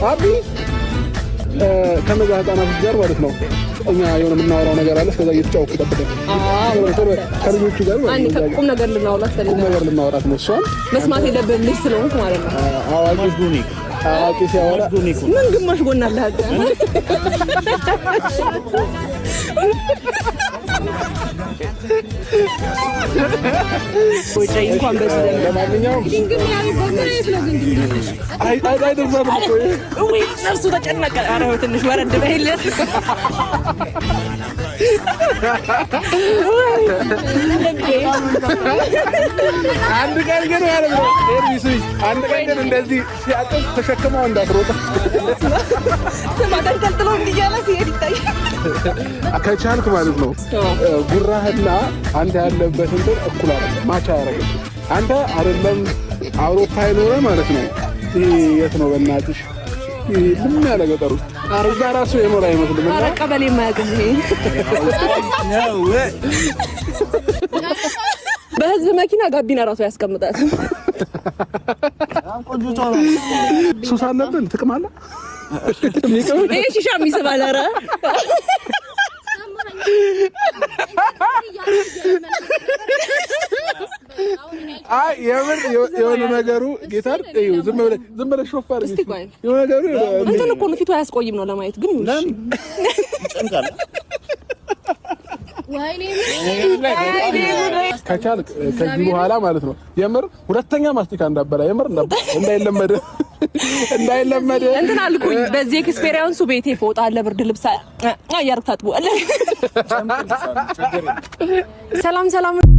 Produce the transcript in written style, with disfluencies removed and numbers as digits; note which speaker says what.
Speaker 1: አቢ ከነዛ ህጻናቶች ጋር ማለት ነው እኛ የሆነ የምናወራው ነገር አለ። እስከዛ እየተጫወኩ ጠብቀን ከልጆቹ ጋር
Speaker 2: አንድ ቁም ነገር ልናወራት
Speaker 1: ቁም ነገር ልናወራት ነው። እሷን
Speaker 2: መስማት የለብህም ልጅ ስለሆንኩ ማለት ነው።
Speaker 1: አዋቂ አዋቂ ሲያወራ
Speaker 2: ምን ግማሽ ጎን አለ። እንኳን
Speaker 1: ለማንኛውም አይደርሳትም እኮ
Speaker 2: ነፍሱ ተጨነቀ። ኧረ ትንሽ ወረድ በይለት።
Speaker 1: አንድ ቀን ግን ማለት ነው ኤርሚስ አንድ ቀን ግን እንደዚህ ሲያቅፍ ተሸክመው እንዳትሮጥ።
Speaker 2: ስማ ተንጠልጥሎ እንዲህ እያለ ሲሄድ ይታያል።
Speaker 1: ከቻልክ ማለት ነው ጉራህና አንተ ያለበት እንትን እኩል አይደለም፣ match አያደርግም። አንተ አይደለም አውሮፓ የኖረ ማለት ነው። ይሄ የት ነው በእናትሽ? ይሄ ልም ያለ ገጠር ውስጥ እዛ ራሱ የኖረ አይመስልም።
Speaker 2: ኧረ ቀበሌ የማያውቅም ይሄ በህዝብ መኪና ጋቢና ራሱ ያስቀምጣል።
Speaker 1: ሱስ አለብን። ጥቅም አለ።
Speaker 2: ይሄ ሺሻ የሚስብ አለ። ኧረ
Speaker 1: አይ የምር የሆነ ነገሩ ጌታን እዩ። ዝም ብለህ ዝም ብለህ ሾፍ አድርጊ።
Speaker 2: እስቲ ቆይ
Speaker 1: የሆነ ነገሩ
Speaker 2: እንትን እኮ ነው ፊቱ አያስቆይም ነው ለማየት ግን ይሁን።
Speaker 1: ከቻልክ ከዚህ በኋላ ማለት ነው የምር ሁለተኛ ማስቲካ እንዳበላ የምር እንዳይለመድ እንዳይለመድ
Speaker 2: እንትን አልኩኝ። በዚህ experience ኡ ቤቴ ፎጣ አለ፣ ብርድ ልብስ እያደረግ ታጥቧል። ሰላም ሰላም።